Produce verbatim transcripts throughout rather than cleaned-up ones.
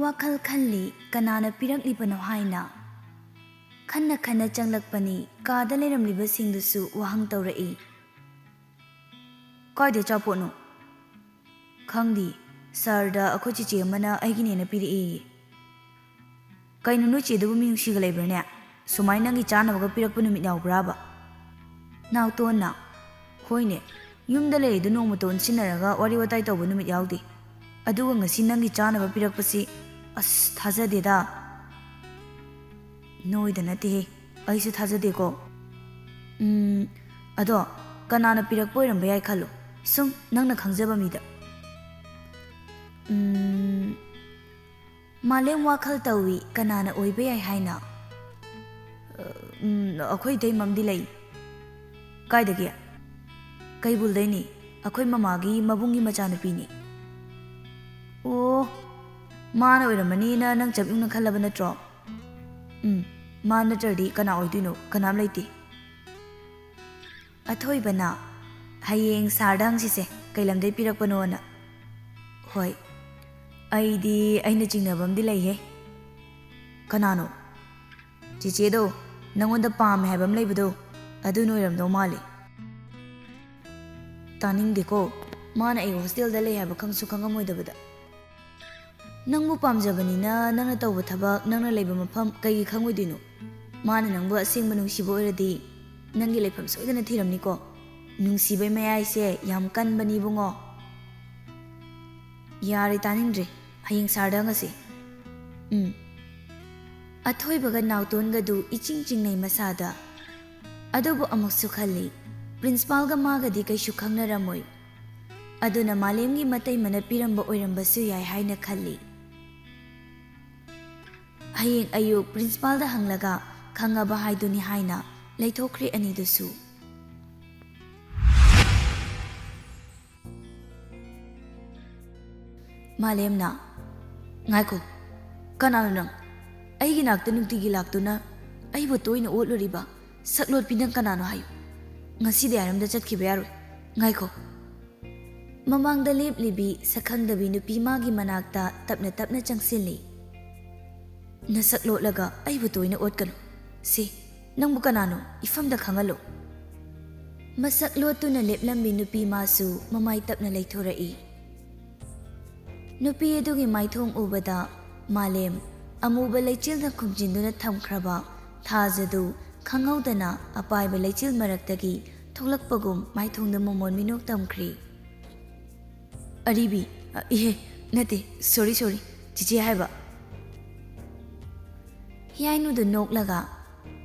ꯋꯥꯈꯜ ꯈꯜꯂꯤ, ꯀꯅꯥꯅ ꯄꯤꯔꯛꯂꯤꯕꯅꯣ ꯍꯥꯏꯅ꯫ ꯈꯟꯅ ꯈꯟꯅ ꯆꯪꯂꯛꯄꯅꯤ, ꯀꯥꯗ ꯂꯩꯔꯝꯂꯤꯕꯁꯤꯡꯗꯨꯁꯨ ꯋꯥꯍꯪ ꯇꯧꯔꯛꯏ꯫ "ꯀꯥꯏꯗ ꯑꯆꯥꯄꯣꯠꯅꯣ?" "ꯈꯪꯗꯤ, ꯁꯥꯔꯗ ꯑꯩꯈꯣꯏ ꯆꯤꯆꯦ ꯑꯃꯅ ꯑꯩꯒꯤꯅꯦꯅ ꯄꯤꯔꯛꯑꯦꯌꯦ꯫" "ꯀꯩꯅꯣ, ꯅꯣꯏ ꯆꯦꯗꯨꯕꯨ ꯃꯤ ꯅꯨꯡꯁꯤꯒ ꯂꯩꯕ꯭ꯔꯥꯅꯦ? ꯁꯨꯃꯥꯏꯅ ꯅꯪꯒꯤ ꯆꯥꯅꯕꯒ ꯄꯤꯔꯛꯄ ꯅꯨꯃꯤꯠ ꯌꯥꯎꯕ꯭ꯔꯥꯕ?" ꯅꯥꯎꯇꯣꯟꯅ, "ꯍꯣꯏꯅꯦ, ꯌꯨꯝꯗ ꯂꯩꯔꯤꯗꯨ ꯅꯣꯡꯃꯇ ꯑꯣꯟꯁꯤꯟꯅꯔꯒ ꯋꯥꯔꯤ ꯋꯥꯇꯥꯏ ꯇꯧꯕ ꯅꯨꯃꯤꯠ ꯌꯥꯎꯗꯦ꯫ ꯑꯗꯨꯒ ꯉꯁꯤ ꯅꯪꯒꯤ ꯆꯥꯅꯕ ꯄꯤꯔꯛꯄꯁꯤ, ꯑꯁ, ꯊꯥꯖꯗꯦꯗ꯫" "ꯅꯣꯏꯗ ꯅꯠꯇꯦꯍꯦ, ꯑꯩꯁꯨ ꯊꯥꯖꯗꯦꯀꯣ꯫ ꯎꯝ, ꯑꯗꯣ ꯀꯅꯥꯅ ꯄꯤꯔꯛꯄ ꯑꯣꯏꯔꯝꯕ ꯌꯥꯏ ꯈꯜꯂꯣ, ꯁꯨꯝ ꯅꯪꯅ ꯈꯪꯖꯕ ꯃꯤꯗ꯫" ꯎꯝ, ꯃꯥꯂꯦꯝ ꯋꯥꯈꯜ ꯇꯧꯏ, ꯀꯅꯥꯅ ꯑꯣꯏꯕ ꯌꯥꯏ ꯍꯥꯏꯅ꯫ "ꯎꯝ, ꯑꯩꯈꯣꯏ ꯏꯇꯩꯃꯝꯗꯤ ꯂꯩ꯫" "ꯀꯥꯏꯗꯒꯤ?" "ꯀꯩꯕꯨꯜꯗꯩꯅꯤ, ꯑꯩꯈꯣꯏ ꯃꯃꯥꯒꯤ ꯃꯕꯨꯡꯒꯤ ꯃꯆꯥꯅꯨꯄꯤꯅꯤ꯫" "ꯑꯣ, ꯃꯥꯅ ꯑꯣꯏꯔꯝꯃꯅꯤꯅ ꯅꯪ ꯆꯞ ꯌꯨꯡꯅ ꯈꯜꯂꯕ ꯅꯠꯇ꯭ꯔꯣ?" "ꯎꯝ, ꯃꯥ ꯅꯠꯇ꯭ꯔꯗꯤ ꯀꯅꯥ ꯑꯣꯏꯗꯣꯏꯅꯣ? ꯀꯅꯥꯝ ꯂꯩꯇꯦ꯫" ꯑꯊꯣꯏꯕꯅ, "ꯍꯌꯦꯡ ꯁꯥꯔꯗ ꯍꯪꯁꯤꯁꯦ, ꯀꯩ ꯂꯝꯗꯩ ꯄꯤꯔꯛꯄꯅꯣꯅ꯫" "ꯍꯣꯏ, ꯑꯩꯗꯤ ꯑꯩꯅ ꯆꯤꯡꯅꯕ ꯑꯃꯗꯤ ꯂꯩꯍꯦ꯫" "ꯀꯅꯥꯅꯣ?" "ꯆꯦꯆꯦꯗꯣ ꯅꯪꯉꯣꯟꯗ ꯄꯥꯝꯃꯦ ꯍꯥꯏꯕ ꯑꯃ ꯂꯩꯕꯗꯣ, ꯑꯗꯨꯅ ꯑꯣꯏꯔꯝꯗꯧ ꯃꯥꯜꯂꯤ꯫" "ꯇꯥꯅꯤꯡꯗꯦꯀꯣ, ꯃꯥꯅ ꯑꯩ ꯍꯣꯁꯇꯦꯜꯗ ꯂꯩ ꯍꯥꯏꯕ ꯈꯪꯁꯨ ꯈꯪꯉꯝꯃꯣꯏꯗꯕꯗ꯫" "ꯅꯪꯕꯨ ꯄꯥꯝꯖꯕꯅꯤꯅ ꯅꯪꯅ ꯇꯧꯕ ꯊꯕꯛ, ꯅꯪꯅ ꯂꯩꯕ ꯃꯐꯝ ꯀꯩꯒꯤ ꯈꯪꯉꯣꯏꯗꯣꯏꯅꯣ? ꯃꯥꯅ ꯅꯪꯕꯨ ꯑꯁꯦꯡꯕ ꯅꯨꯡꯁꯤꯕ ꯑꯣꯏꯔꯗꯤ ꯅꯪꯒꯤ ꯂꯩꯐꯝ ꯁꯣꯏꯗꯅ ꯊꯤꯔꯝꯅꯤꯀꯣ꯫ ꯅꯨꯡꯁꯤꯕꯩ ꯃꯌꯥꯏꯁꯦ ꯌꯥꯝ ꯀꯟꯕꯅꯤ ꯏꯕꯨꯡꯉꯣ꯫" "ꯌꯥꯔꯦ, ꯇꯥꯅꯤꯡꯗ꯭ꯔꯦ꯫ ꯍꯌꯦꯡ ꯁꯥꯔꯗ ꯍꯪꯉꯁꯤ꯫" "ꯎꯝ꯫" ꯑꯊꯣꯏꯕꯒ ꯅꯥꯎꯇꯣꯟꯒꯗꯨ ꯏꯆꯤꯡ ꯆꯤꯡꯅꯩ ꯃꯁꯥꯗ꯫ ꯑꯗꯨꯕꯨ ꯑꯃꯨꯛꯁꯨ ꯈꯜꯂꯤ, ꯄ꯭ꯔꯤꯟꯁꯤꯄꯥꯜꯒ ꯃꯥꯒꯗꯤ ꯀꯩꯁꯨ ꯈꯪꯅꯔꯝꯃꯣꯏ꯫ ꯑꯗꯨꯅ ꯃꯥꯂꯦꯝꯒꯤ ꯃꯇꯩꯃꯅ ꯄꯤꯔꯝꯕ ꯑꯣꯏꯔꯝꯕꯁꯨ ꯌꯥꯏ ꯍꯥꯏꯅ ꯈꯜꯂꯤ꯫ ꯍꯌꯦꯡ ꯑꯌꯨꯛ ꯄ꯭ꯔꯤꯟꯁꯤꯄꯥꯜꯗ ꯍꯪꯂꯒ ꯈꯪꯉꯕ ꯍꯥꯏꯗꯨꯅꯤ ꯍꯥꯏꯅ ꯂꯩꯊꯣꯛꯈ꯭ꯔꯦ ꯑꯅꯤꯗꯨꯁꯨ꯫ ꯃꯥꯂꯦꯝꯅ, "ꯉꯥꯏꯈꯣ, ꯀꯅꯥꯅꯣ ꯅꯪ? ꯑꯩꯒꯤ ꯅꯥꯛꯇ ꯅꯨꯡꯇꯤꯒꯤ ꯂꯥꯛꯇꯨꯅ ꯑꯩꯕꯨ ꯇꯣꯏꯅ ꯑꯣꯠꯂꯨꯔꯤꯕ ꯁꯛꯂꯣꯠꯄꯤ ꯅꯪ ꯀꯅꯥꯅꯣ ꯍꯥꯏꯌꯨ꯫ ꯉꯁꯤꯗꯤ ꯑꯥꯏꯔꯝꯗ ꯆꯠꯈꯤꯕ ꯌꯥꯔꯣꯏ꯫ ꯉꯥꯏꯈꯣ꯫" ꯃꯃꯥꯡꯗ ꯂꯦꯞꯂꯤꯕꯤ ꯁꯛꯈꯪꯗꯕꯤ ꯅꯨꯄꯤ ꯃꯥꯒꯤ ꯃꯅꯥꯛꯇ ꯇꯞꯅ ꯇꯞꯅ ꯆꯪꯁꯤꯜꯂꯤ꯫ "ꯅꯁꯛ ꯂꯣꯠꯂꯒ ꯑꯩꯕꯨ ꯇꯣꯏꯅ ꯑꯣꯠꯀꯅꯨ꯫ ꯁꯤ, ꯅꯪꯕꯨ ꯀꯅꯥꯅꯣ? ꯏꯐꯝꯗ ꯈꯪꯍꯜꯂꯨ꯫" ꯃꯁꯛ ꯂꯣꯠꯇꯨꯅ ꯂꯦꯞꯂꯝꯕꯤ ꯅꯨꯄꯤ ꯃꯥꯁꯨ ꯃꯃꯥꯏ ꯇꯞꯅ ꯂꯩꯊꯣꯔꯛꯏ꯫ ꯅꯨꯄꯤ ꯑꯗꯨꯒꯤ ꯃꯥꯏꯊꯣꯡ ꯎꯕꯗ ꯃꯥꯂꯦꯝ ꯑꯃꯨꯕ ꯂꯩꯆꯤꯜꯅ ꯈꯨꯝꯖꯤꯟꯗꯨꯅ ꯊꯝꯈ꯭ꯔꯕ ꯊꯥꯖꯗꯨ ꯈꯪꯍꯧꯗꯅ ꯑꯄꯥꯏꯕ ꯂꯩꯆꯤꯜ ꯃꯔꯛꯇꯒꯤ ꯊꯣꯛꯂꯛꯄꯒꯨꯝ ꯃꯥꯏꯊꯣꯡꯗ ꯃꯣꯃꯣꯟ ꯃꯤꯅꯣꯛ ꯇꯝꯈ꯭ꯔꯤ꯫ "ꯑꯔꯤꯕꯤ, ꯑ, ꯏꯍꯦ, ꯅꯠꯇꯦ, ꯁꯣꯔꯤ, ꯁꯣꯔꯤ, ꯆꯤꯆꯦ ꯍꯥꯏꯕ꯫" ꯍꯤꯌꯥꯏꯅꯨꯗꯨ ꯅꯣꯛꯂꯒ,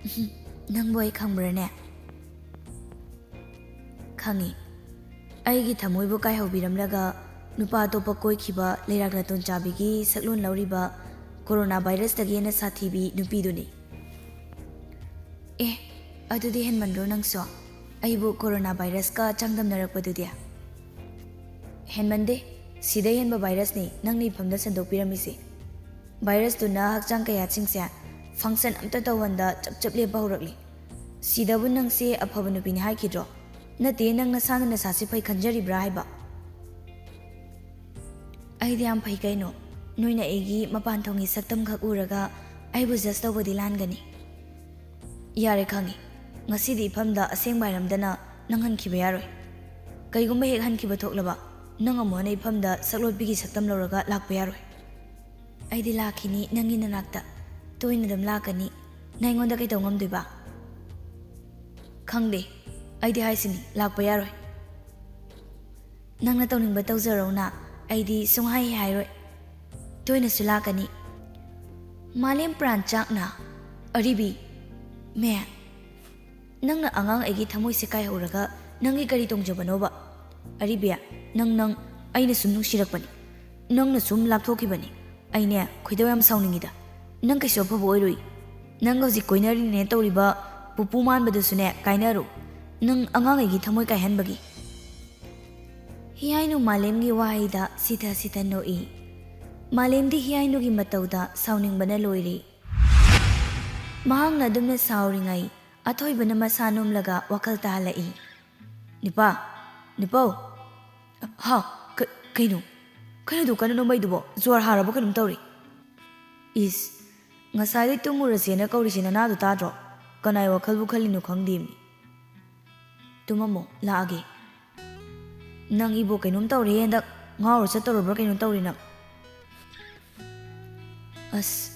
"ꯎꯝ, ꯅꯪꯕꯨ ꯑꯩ ꯈꯪꯕ꯭ꯔꯥꯅꯦ?" "ꯈꯪꯉꯤ꯫ ꯑꯩꯒꯤ ꯊꯃꯣꯏꯕꯨ ꯀꯥꯏꯍꯧꯕꯤꯔꯝꯂꯒ ꯅꯨꯄꯥ ꯑꯇꯣꯞꯄ ꯀꯣꯏꯈꯤꯕ ꯂꯩꯔꯥꯛ ꯅꯥꯇꯣꯟ ꯆꯥꯕꯤꯒꯤ ꯁꯛꯂꯣꯟ ꯂꯧꯔꯤꯕ ꯀꯣꯔꯣꯅꯥ ꯚꯥꯏꯔꯁꯇꯒꯤ ꯍꯦꯟꯅ ꯁꯥꯊꯤꯕꯤ ꯅꯨꯄꯤꯗꯨꯅꯤ꯫" "ꯑꯦ, ꯑꯗꯨꯗꯤ ꯍꯦꯟꯃꯟꯗ꯭ꯔꯣ ꯅꯪꯁꯨ? ꯑꯩꯕꯨ ꯀꯣꯔꯣꯅꯥ ꯚꯥꯏꯔꯁꯀ ꯆꯥꯡꯗꯝꯅꯔꯛꯄꯗꯨꯗꯤ?" "ꯍꯦꯟꯃꯟꯗꯦ꯫ ꯁꯤꯗꯩ ꯍꯦꯟꯕ ꯚꯥꯏꯔꯁꯅꯤ ꯅꯪꯅ ꯏꯐꯝꯗ ꯁꯟꯗꯣꯛꯄꯤꯔꯝꯃꯤꯁꯦ꯫ ꯚꯥꯏꯔꯁꯇꯨꯅ ꯍꯛꯆꯥꯡ ꯀꯌꯥꯠꯁꯤꯡꯁꯦ ꯐꯪꯁꯟ ꯑꯝꯇ ꯇꯧꯍꯟꯗ ꯆꯞ ꯆꯞ ꯂꯦꯞꯄ ꯍꯧꯔꯛꯂꯤ꯫ ꯁꯤꯗꯕꯨ ꯅꯪꯁꯦ ꯑꯐꯕ ꯅꯨꯄꯤꯅꯤ ꯍꯥꯏꯈꯤꯗ꯭ꯔꯣ? ꯅꯠꯇꯦ, ꯅꯪ ꯅꯁꯥꯅ ꯅꯁꯥꯁꯦ ꯐꯩ ꯈꯟꯖꯔꯤꯕ꯭ꯔꯥ ꯍꯥꯏꯕ?" "ꯑꯩꯗꯤ ꯌꯥꯝ ꯐꯩ ꯀꯩꯅꯣ꯫ ꯅꯣꯏꯅ ꯑꯩꯒꯤ ꯃꯄꯥꯟ ꯊꯣꯡꯒꯤ ꯁꯛꯇꯝꯈꯛ ꯎꯔꯒ ꯑꯩꯕꯨ ꯖꯁ ꯇꯧꯕꯗꯤ ꯂꯥꯟꯒꯅꯤ꯫" "ꯌꯥꯔꯦ, ꯈꯪꯉꯦ꯫ ꯉꯁꯤꯗꯤ ꯏꯐꯝꯗ ꯑꯁꯦꯡꯕ ꯍꯥꯏꯔꯝꯗꯅ ꯅꯪ ꯍꯟꯈꯤꯕ ꯌꯥꯔꯣꯏ꯫ ꯀꯩꯒꯨꯝꯕ ꯍꯦꯛ ꯍꯟꯈꯤꯕ ꯊꯣꯛꯂꯕ, ꯅꯪ ꯑꯃꯨꯛ ꯍꯟꯅ ꯏꯐꯝꯗ ꯁꯛꯂꯣꯠꯄꯤꯒꯤ ꯁꯛꯇꯝ ꯂꯧꯔꯒ ꯂꯥꯛꯄ ꯌꯥꯔꯣꯏ꯫" "ꯑꯩꯗꯤ ꯂꯥꯛꯈꯤꯅꯤ, ꯅꯪꯒꯤ ꯅꯅꯥꯛꯇ꯫ ꯇꯣꯏꯅ ꯑꯗꯨꯝ ꯂꯥꯛꯀꯅꯤ꯫ ꯅꯪ ꯑꯩꯉꯣꯟꯗ ꯀꯩꯗꯧ ꯉꯝꯗꯣꯏꯕ?" "ꯈꯪꯗꯦ꯫ ꯑꯩꯗꯤ ꯍꯥꯏꯁꯤꯅꯤ, ꯂꯥꯛꯄ ꯌꯥꯔꯣꯏ꯫" "ꯅꯪꯅ ꯇꯧꯅꯤꯡꯕ ꯇꯧꯖꯔꯣꯅ, ꯑꯩꯗꯤ ꯁꯨꯡꯍꯥꯏ ꯍꯥꯏꯔꯣꯏ꯫ ꯇꯣꯏꯅꯁꯨ ꯂꯥꯛꯀꯅꯤ꯫" ꯃꯥꯂꯦꯝ ꯄ꯭ꯔꯥꯟ ꯆꯥꯛꯅ, "ꯑꯔꯤꯕꯤ, ꯃꯦ, ꯅꯪꯅ ꯑꯉꯥꯡ ꯑꯩꯒꯤ ꯊꯃꯣꯏꯁꯦ ꯀꯥꯏꯍꯧꯔꯒ ꯅꯪꯒꯤ ꯀꯔꯤ ꯇꯣꯡꯖꯕꯅꯣꯕ? ꯑꯔꯤꯕꯤ, ꯅꯪ, ꯅꯪ, ꯑꯩꯅ ꯁꯨꯝ ꯅꯨꯡꯁꯤꯔꯛꯄꯅꯤ꯫ ꯅꯪꯅ ꯁꯨꯝ ꯂꯥꯞꯊꯣꯛꯈꯤꯕꯅꯤ꯫ ꯑꯩꯅꯦ, ꯈꯣꯏꯗꯧ ꯌꯥꯝ ꯁꯥꯎꯅꯤꯡꯉꯤꯗ꯫ ꯅꯪ ꯀꯩꯁꯨ ꯑꯐꯕ ꯑꯣꯏꯔꯣꯏ꯫ ꯅꯪꯒ ꯍꯧꯖꯤꯛ ꯀꯣꯏꯅꯔꯤꯅꯦ ꯇꯧꯔꯤꯕ ꯄꯨꯄꯨ ꯃꯥꯟꯕꯗꯨꯁꯨꯅꯦ ꯀꯥꯏꯅꯔꯣ꯫ ꯅꯪ ꯑꯉꯥꯡ ꯑꯩꯒꯤ ꯊꯃꯣꯏ ꯀꯥꯏꯍꯟꯕꯒꯤ꯫" ꯍꯤꯌꯥꯏꯅꯨ ꯃꯥꯂꯦꯝꯒꯤ ꯋꯥꯍꯩꯗ ꯁꯤꯊ ꯁꯤꯊ ꯅꯣꯛꯏ꯫ ꯃꯥꯂꯦꯝꯗꯤ ꯍꯤꯌꯥꯏꯅꯨꯒꯤ ꯃꯇꯧꯗ ꯁꯥꯎꯅꯤꯡꯕꯅ ꯂꯣꯏꯔꯦ꯫ ꯃꯍꯥꯛꯅ ꯑꯗꯨꯝꯅ ꯁꯥꯎꯔꯤꯉꯩ, ꯑꯊꯣꯏꯕꯅ ꯃꯁꯥ ꯅꯣꯝꯂꯒ ꯋꯥꯈꯜ ꯇꯥꯍꯜꯂꯛꯏ꯫ "ꯅꯨꯄꯥ, ꯅꯨꯄꯧ, ꯍꯥ? ꯀ- ꯀꯩꯅꯣ? ꯀꯩꯅꯣ ꯗꯨꯀꯥꯟ ꯅꯣꯡꯃꯩꯗꯨꯕꯣ? ꯖ꯭ꯋꯥꯔ ꯍꯥꯔꯕ ꯀꯩꯅꯣꯝ ꯇꯧꯔꯤ꯫ ꯏꯁ, ꯉꯁꯥꯏꯗꯩ ꯇꯨꯝꯃꯨꯔꯁꯦꯅ ꯀꯧꯔꯤꯁꯤ ꯅꯅꯥꯗꯣ ꯇꯥꯗ꯭ꯔꯣ? ꯀꯅꯥꯏ ꯋꯥꯈꯜꯕꯨ ꯈꯜꯂꯤꯅꯣ ꯈꯪꯗꯦꯃꯤ꯫ ꯇꯨꯝꯃꯝꯃꯣ, ꯂꯥꯛꯑꯒꯦ꯫ ꯅꯪ ꯏꯕꯣ ꯀꯩꯅꯣꯝ ꯇꯧꯔꯦ ꯍꯟꯗꯛ꯫ ꯉꯥꯎꯔ ꯆꯠꯇꯧꯔꯕ꯭ꯔꯥ ꯀꯩꯅꯣꯝ ꯇꯧꯔꯦ ꯅꯪ꯫ ꯑꯁ,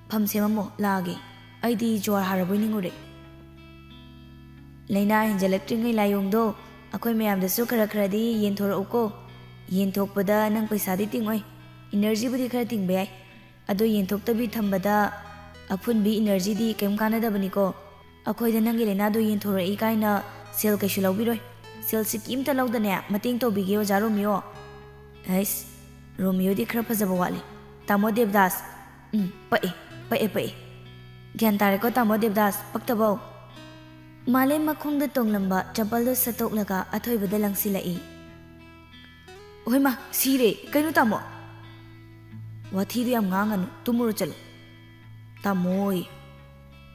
ꯐꯝ ꯁꯦꯝꯃꯝꯃꯣ, ꯂꯥꯛꯑꯒꯦ꯫ ꯑꯩꯗꯤ ꯖ꯭ꯋꯥꯔ ꯍꯥꯔꯕꯣꯏ ꯅꯤꯡꯉꯨꯔꯦ꯫ ꯂꯥꯏꯅꯥ ꯍꯦꯟꯖꯜꯂꯛꯇ꯭ꯔꯤꯉꯩ ꯂꯥꯏꯑꯣꯡꯗꯣ ꯑꯩꯈꯣꯏ ꯃꯌꯥꯝꯗꯁꯨ ꯈꯔ ꯈꯔꯗꯤ ꯌꯦꯟꯊꯣꯔꯛꯎꯀꯣ꯫ ꯌꯦꯟꯊꯣꯛꯄꯗ ꯅꯪ ꯄꯩꯁꯥꯗꯤ ꯇꯤꯡꯉꯣꯏ, ꯏꯅꯔꯖꯤꯕꯨꯗꯤ ꯈꯔ ꯇꯤꯡꯕ ꯌꯥꯏ꯫ ꯑꯗꯣ ꯌꯦꯟꯊꯣꯛꯇꯕꯤ ꯊꯝꯕꯗ ꯑꯐꯨꯟꯕꯤ ꯏꯅꯔꯖꯤꯗꯤ ꯀꯩꯝ ꯀꯥꯟꯅꯗꯕꯅꯤꯀꯣ꯫ ꯑꯩꯈꯣꯏꯗ ꯅꯪꯒꯤ ꯂꯥꯏꯅꯥꯗꯣ ꯌꯦꯟꯊꯣꯔꯛꯏ ꯀꯥꯏꯅ ꯁꯦꯜ ꯀꯩꯁꯨ ꯂꯧꯕꯤꯔꯣꯏ꯫ ꯁꯦꯜꯁꯤ ꯀꯤꯝꯇ ꯂꯧꯗꯅꯦ ꯃꯇꯦꯡ ꯇꯧꯕꯤꯒꯦ ꯑꯣꯖꯥ ꯔꯣꯃꯤꯌꯣ꯫ ꯍꯩꯁ, ꯔꯣꯃꯤꯌꯣꯗꯤ ꯈꯔ ꯐꯖꯕ ꯋꯥꯠꯂꯤ꯫ ꯇꯥꯃꯣ ꯗꯦꯕꯗꯥꯁ꯫ ꯎꯝ, ꯄꯛꯑꯦ, ꯄꯛꯑꯦ, ꯄꯛꯑꯦ꯫ ꯒ꯭ꯌꯥꯟ ꯇꯥꯔꯦꯀꯣ ꯇꯥꯃꯣ ꯗꯦꯕꯗꯥꯁ, ꯄꯛꯇꯕꯧ꯫ ꯃꯥꯂꯦꯝ ꯃꯈꯣꯡꯗ ꯇꯣꯡꯂꯝꯕ ꯆꯝꯄꯜꯗꯣ ꯁꯠꯇꯣꯛꯂꯒ ꯑꯊꯣꯏꯕꯗ ꯂꯪꯁꯤꯜꯂꯛꯏ꯫ ꯍꯣꯏꯃꯥ, ꯁꯤꯔꯦ꯫ ꯀꯩꯅꯣ ꯇꯥꯃꯣ? ꯋꯥꯊꯤꯗꯣ ꯌꯥꯝ ꯉꯥꯡꯒꯅꯨ, ꯇꯨꯝꯃꯨꯔꯣ ꯆꯠꯂꯣ꯫ ꯇꯥꯃꯣꯌꯦ꯫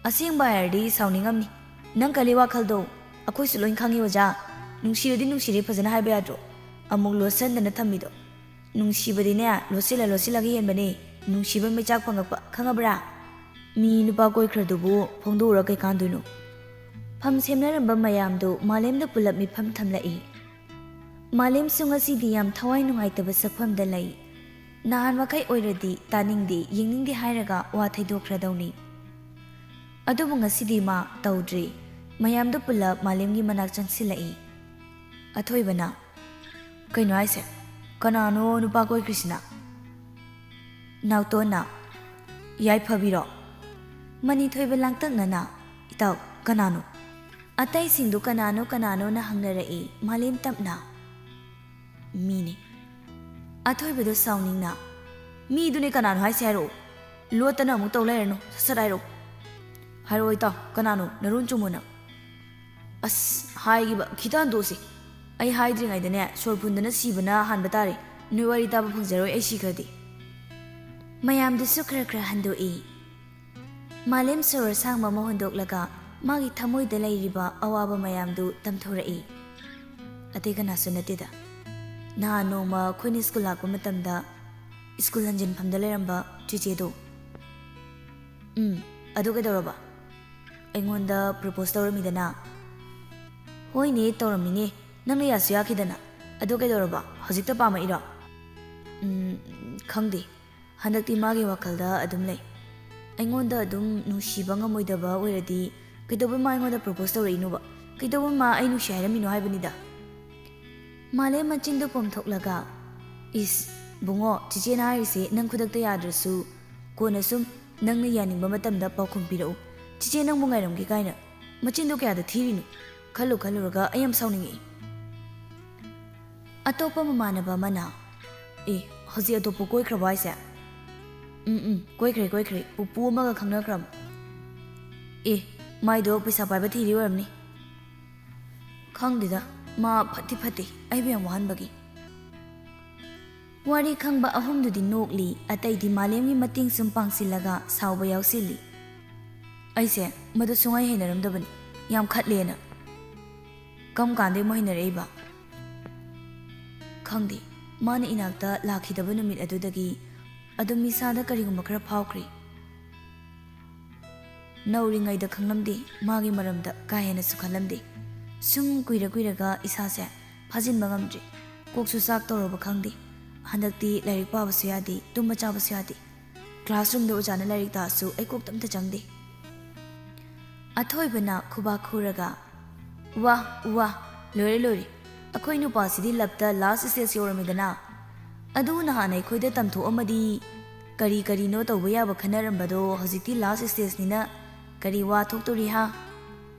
ꯑꯁꯦꯡꯕ ꯍꯥꯏꯔꯗꯤ ꯁꯥꯎꯅꯤꯡꯉꯝꯅꯤ꯫ ꯅꯪ ꯈꯜꯂꯤ ꯋꯥꯈꯜꯗꯣ ꯑꯩꯈꯣꯏꯁꯨ ꯂꯣꯏ ꯈꯪꯉꯤ ꯑꯣꯖꯥ꯫ ꯅꯨꯡꯁꯤꯔꯗꯤ ꯅꯨꯡꯁꯤꯔꯦ ꯐꯖꯅ ꯍꯥꯏꯕ ꯌꯥꯗ꯭ꯔꯣ? ꯑꯃꯨꯛ ꯂꯣꯠꯁꯟꯗꯅ ꯊꯝꯃꯤꯗꯣ꯫ ꯅꯨꯡꯁꯤꯕꯗꯤꯅꯦ ꯂꯣꯠꯁꯤꯜꯂ ꯂꯣꯠꯁꯤꯜꯂꯒ ꯍꯦꯟꯕꯅꯦ꯫ ꯅꯨꯡꯁꯤꯕ ꯃꯩꯆꯥꯛ ꯐꯪꯉꯛꯄ ꯈꯪꯉꯕ꯭ꯔꯥ? ꯃꯤ ꯅꯨꯄꯥ ꯀꯣꯏꯈ꯭ꯔꯗꯨꯕꯨ ꯐꯣꯡꯗꯣꯛꯎꯔ ꯀꯩ ꯀꯥꯟꯗꯣꯏꯅꯣ? ꯐꯝ ꯁꯦꯝꯅꯔꯝꯕ ꯃꯌꯥꯝꯗꯨ ꯃꯥꯂꯦꯝꯗ ꯄꯨꯂꯞ ꯃꯤꯐꯝ ꯊꯝꯂꯛꯏ꯫ ꯃꯥꯂꯦꯝꯁꯨ ꯉꯁꯤꯗꯤ ꯌꯥꯝ ꯊꯋꯥꯏ ꯅꯨꯡꯉꯥꯏꯇꯕ ꯁꯛꯐꯝꯗ ꯂꯩ꯫ ꯅꯍꯥꯟ ꯃꯈꯩ ꯑꯣꯏꯔꯗꯤ ꯇꯥꯅꯤꯡꯗꯦ, ꯌꯦꯡꯅꯤꯡꯗꯦ ꯍꯥꯏꯔꯒ ꯋꯥ ꯊꯩꯗꯣꯛꯈ꯭ꯔꯗꯧꯅꯤ꯫ ꯑꯗꯨꯕꯨ ꯉꯁꯤꯗꯤ ꯃꯥ ꯇꯧꯗ꯭ꯔꯤ꯫ ꯃꯌꯥꯝꯗꯨ ꯄꯨꯂꯞ ꯃꯥꯂꯦꯝꯒꯤ ꯃꯅꯥꯛ ꯆꯪꯁꯤꯜꯂꯛꯏ꯫ ꯑꯊꯣꯏꯕꯅ, "ꯀꯩꯅꯣ ꯍꯥꯏꯁꯦ? ꯀꯅꯥꯅꯣ ꯅꯨꯄꯥ ꯀꯣꯏꯈ꯭ꯔꯤꯁꯤꯅ?" ꯅꯥꯎꯇꯣꯟꯅ, "ꯌꯥꯏꯐꯕꯤꯔꯣ?" ꯃꯅꯤꯊꯣꯏꯕ ꯂꯥꯡꯇꯛꯅꯅ, "ꯏꯇꯥꯎ, ꯀꯅꯥꯅꯣ?" ꯑꯇꯩꯁꯤꯡꯗꯨ ꯀꯅꯥꯅꯣ ꯀꯅꯥꯅꯣꯅ ꯍꯪꯅꯔꯛꯏ꯫ ꯃꯥꯂꯦꯝ ꯇꯞꯅ, "ꯃꯤꯅꯦ꯫" ꯑꯊꯣꯏꯕꯗꯣ ꯁꯥꯎꯅꯤꯡꯅ, "ꯃꯤꯗꯨꯅꯦ ꯀꯅꯥꯅꯣ ꯍꯥꯏꯁꯦ ꯍꯥꯏꯔꯛꯑꯣ꯫ ꯂꯣꯠꯇꯅ ꯑꯃꯨꯛ ꯇꯧ ꯂꯩꯔꯅꯨ, ꯁꯠ ꯁꯠ ꯍꯥꯏꯔꯛꯑꯣ꯫" "ꯍꯥꯏꯔꯛꯑꯣ ꯏꯇꯥꯎ, ꯀꯅꯥꯅꯣ? ꯅꯔꯣꯟ ꯆꯨꯝꯃꯨꯅ꯫" "ꯑꯁ, ꯍꯥꯏꯈꯤꯕ ꯈꯤꯇ ꯍꯟꯗꯣꯛꯑꯁꯤ꯫ ꯑꯩ ꯍꯥꯏꯗ꯭ꯔꯤꯉꯩꯗꯅꯦ ꯁꯣꯔ ꯐꯨꯟꯗꯅ ꯁꯤꯕꯅ ꯍꯥꯟꯕ ꯇꯥꯔꯦ꯫ ꯅꯣꯏ ꯋꯥꯔꯤ ꯇꯥꯕ ꯐꯪꯖꯔꯣꯏ ꯑꯩ ꯁꯤꯈ꯭ꯔꯗꯤ꯫" ꯃꯌꯥꯝꯗꯨꯁꯨ ꯈꯔ ꯈꯔ ꯍꯟꯗꯣꯛꯏ꯫ ꯃꯥꯂꯦꯝ ꯁꯣꯔ ꯑꯁꯥꯡꯕ ꯑꯃ ꯍꯣꯟꯗꯣꯛꯂꯒ ꯃꯥꯒꯤ ꯊꯃꯣꯏꯗ ꯂꯩꯔꯤꯕ ꯑꯋꯥꯕ ꯃꯌꯥꯝꯗꯨ ꯇꯝꯊꯣꯔꯛꯏ꯫ "ꯑꯇꯩ ꯀꯅꯥꯁꯨ ꯅꯠꯇꯦꯗ, ꯅꯍꯥꯟ ꯅꯣꯡꯃ ꯑꯩꯈꯣꯏꯅ ꯁ꯭ꯀꯨꯜ ꯂꯥꯛꯄ ꯃꯇꯝꯗ ꯁ꯭ꯀꯨꯜ ꯍꯟꯖꯤꯟꯐꯝꯗ ꯂꯩꯔꯝꯕ ꯆꯤꯆꯦꯗꯣ꯫ ꯎꯝ, ꯑꯗꯨ ꯀꯩꯗꯧꯔꯕ? ꯑꯩꯉꯣꯟꯗ ꯄ꯭ꯔꯣꯄꯣꯁ ꯇꯧꯔꯝꯃꯤꯗꯅ? ꯍꯣꯏꯅꯦ, ꯇꯧꯔꯝꯃꯤꯅꯦ꯫ ꯅꯪꯅ ꯌꯥꯁꯨ ꯌꯥꯈꯤꯗꯅ꯫ ꯑꯗꯨ ꯀꯩꯗꯧꯔꯕ? ꯍꯧꯖꯤꯛꯇ ꯄꯥꯝꯃꯛꯏꯔꯣ? ꯎꯝ, ꯈꯪꯗꯦ꯫ ꯍꯟꯗꯛꯇꯤ ꯃꯥꯒꯤ ꯋꯥꯈꯜꯗ ꯑꯗꯨꯝ ꯂꯩ꯫ ꯑꯩꯉꯣꯟꯗ ꯑꯗꯨꯝ ꯅꯨꯡꯁꯤꯕ ꯉꯝꯃꯣꯏꯗꯕ ꯑꯣꯏꯔꯗꯤ ꯀꯩꯗꯧꯕꯩ ꯃꯥ ꯑꯩꯉꯣꯟꯗ ꯄ꯭ꯔꯣꯄꯣꯁ ꯇꯧꯔꯛꯏꯅꯣꯕ? ꯀꯩꯗꯧꯕꯩ ꯃꯥ ꯑꯩ ꯅꯨꯡꯁꯤ ꯍꯥꯏꯔꯝꯃꯤꯅꯣ ꯍꯥꯏꯕꯅꯤꯗ꯫ ꯃꯥꯂꯦꯝ ꯃꯆꯤꯟꯗꯨ ꯄꯣꯝꯊꯣꯛꯂꯒ, "ꯏꯁ, ꯕꯨꯡꯉꯣ, ꯆꯤꯆꯦꯅ ꯍꯥꯏꯔꯤꯁꯦ ꯅꯪ ꯈꯨꯗꯛꯇ ꯌꯥꯗ꯭ꯔꯁꯨ ꯀꯣꯟꯅ ꯁꯨꯝ ꯅꯪꯅ ꯌꯥꯅꯤꯡꯕ ꯃꯇꯝꯗ ꯄꯥꯎꯈꯨꯝ ꯄꯤꯔꯛꯎ꯫ ꯆꯤꯆꯦ ꯅꯪꯕꯨ ꯉꯥꯏꯔꯝꯒꯦ" ꯀꯥꯏꯅ꯫ ꯃꯆꯤꯟꯗꯣ ꯀꯌꯥꯗ ꯊꯤꯔꯤꯅꯣ? ꯈꯜꯂꯨ ꯈꯜꯂꯨꯔꯒ ꯑꯩ ꯌꯥꯝ ꯁꯥꯎꯅꯤꯡꯉꯛꯏ꯫ ꯑꯇꯣꯞꯄ ꯃꯃꯥꯟꯅꯕ ꯑꯃꯅ, "ꯑꯦ, ꯍꯧꯖꯤꯛ ꯑꯇꯣꯞꯄ ꯀꯣꯏꯈ꯭ꯔꯕꯣ ꯍꯥꯏꯁꯦ?" "ꯎꯝ, ꯎꯝ, ꯀꯣꯏꯈ꯭ꯔꯦ, ꯀꯣꯏꯈ꯭ꯔꯦ꯫ ꯄꯨꯄꯨ ꯑꯃꯒ ꯈꯪꯅꯈ꯭ꯔꯕ꯫" "ꯑꯦ, ꯃꯥꯏꯗꯣ ꯄꯩꯁꯥ ꯄꯥꯏꯕ ꯊꯤꯔꯤ ꯑꯣꯏꯔꯝꯅꯤ꯫" "ꯈꯪꯗꯦꯗ, ꯃꯥ ꯐꯠꯇꯤ ꯐꯠꯇꯦ, ꯑꯩꯕꯨ ꯌꯥꯝ ꯋꯥꯍꯟꯕꯒꯤ꯫" ꯋꯥꯔꯤ ꯈꯪꯕ ꯑꯍꯨꯝꯗꯨꯗꯤ ꯅꯣꯛꯂꯤ, ꯑꯇꯩꯗꯤ ꯃꯥꯂꯦꯝꯒꯤ ꯃꯇꯦꯡ ꯁꯨꯝ ꯄꯥꯡꯁꯤꯜꯂꯒ ꯁꯥꯎꯕ ꯌꯥꯎꯁꯤꯜꯂꯤ꯫ ꯑꯩꯁꯦ ꯃꯗꯨ ꯁꯨꯡꯍꯩ ꯍꯩꯅꯔꯝꯗꯕꯅꯤ, ꯌꯥꯝ ꯈꯠꯂꯦꯅ꯫ ꯀꯔꯝ ꯀꯥꯟꯗꯩ ꯑꯃꯨꯛ ꯍꯩꯅꯔꯛꯏꯕ? ꯈꯪꯗꯦ, ꯃꯥꯅ ꯏꯅꯥꯛꯇ ꯂꯥꯛꯈꯤꯗꯕ ꯅꯨꯃꯤꯠ ꯑꯗꯨꯗꯒꯤ ꯑꯗꯨꯝ ꯏꯁꯥꯗ ꯀꯔꯤꯒꯨꯝꯕ ꯈꯔ ꯐꯥꯎꯈ꯭ꯔꯤ꯫ ꯅꯧꯔꯤꯉꯩꯗ ꯈꯪꯂꯝꯗꯦ, ꯃꯥꯒꯤ ꯃꯔꯝꯗ ꯀꯥ ꯍꯦꯟꯅꯁꯨ ꯈꯜꯂꯝꯗꯦ꯫ ꯁꯨꯝ ꯀꯨꯏꯔ ꯀꯨꯏꯔꯒ ꯏꯁꯥꯁꯦ ꯐꯥꯖꯤꯟꯕ ꯉꯝꯗ꯭ꯔꯦ꯫ ꯀꯣꯛꯁꯨ ꯆꯥꯛ ꯇꯧꯔꯕ ꯈꯪꯗꯦ꯫ ꯍꯟꯗꯛꯇꯤ ꯂꯥꯏꯔꯤꯛ ꯄꯥꯕꯁꯨ ꯌꯥꯗꯦ, ꯇꯨꯝꯕ ꯆꯥꯕꯁꯨ ꯌꯥꯗꯦ꯫ ꯀ꯭ꯂꯥꯁꯔꯨꯝꯗ ꯑꯣꯖꯥꯅ ꯂꯥꯏꯔꯤꯛ ꯇꯥꯛꯑꯁꯨ ꯑꯩ ꯀꯣꯛꯇ ꯑꯝꯇ ꯆꯪꯗꯦ꯫ ꯑꯊꯣꯏꯕꯅ ꯈꯨꯕꯥꯛ ꯈꯨꯔꯒ, "ꯋꯥ, ꯋꯥ, ꯂꯣꯏꯔꯦ, ꯂꯣꯏꯔꯦ꯫ ꯑꯩꯈꯣꯏ ꯅꯨꯄꯥꯁꯤꯗꯤ ꯂꯞꯇ ꯂꯥꯁ ꯁ꯭ꯇꯦꯖ ꯌꯧꯔꯝꯃꯦꯗꯅ꯫ ꯑꯗꯨ ꯅꯍꯥꯟ ꯑꯩꯈꯣꯏꯗ ꯇꯝꯊꯣꯛꯑꯝꯃꯗꯤ ꯀꯔꯤ ꯀꯔꯤꯅꯣ ꯇꯧꯕ ꯌꯥꯕ ꯈꯟꯅꯔꯝꯕꯗꯣ ꯍꯧꯖꯤꯛꯇꯤ ꯂꯥꯁ ꯁ꯭ꯇꯦꯖꯅꯤꯅ ꯀꯔꯤ ꯋꯥ ꯊꯣꯛꯇꯣꯔꯤ ꯍꯥ?"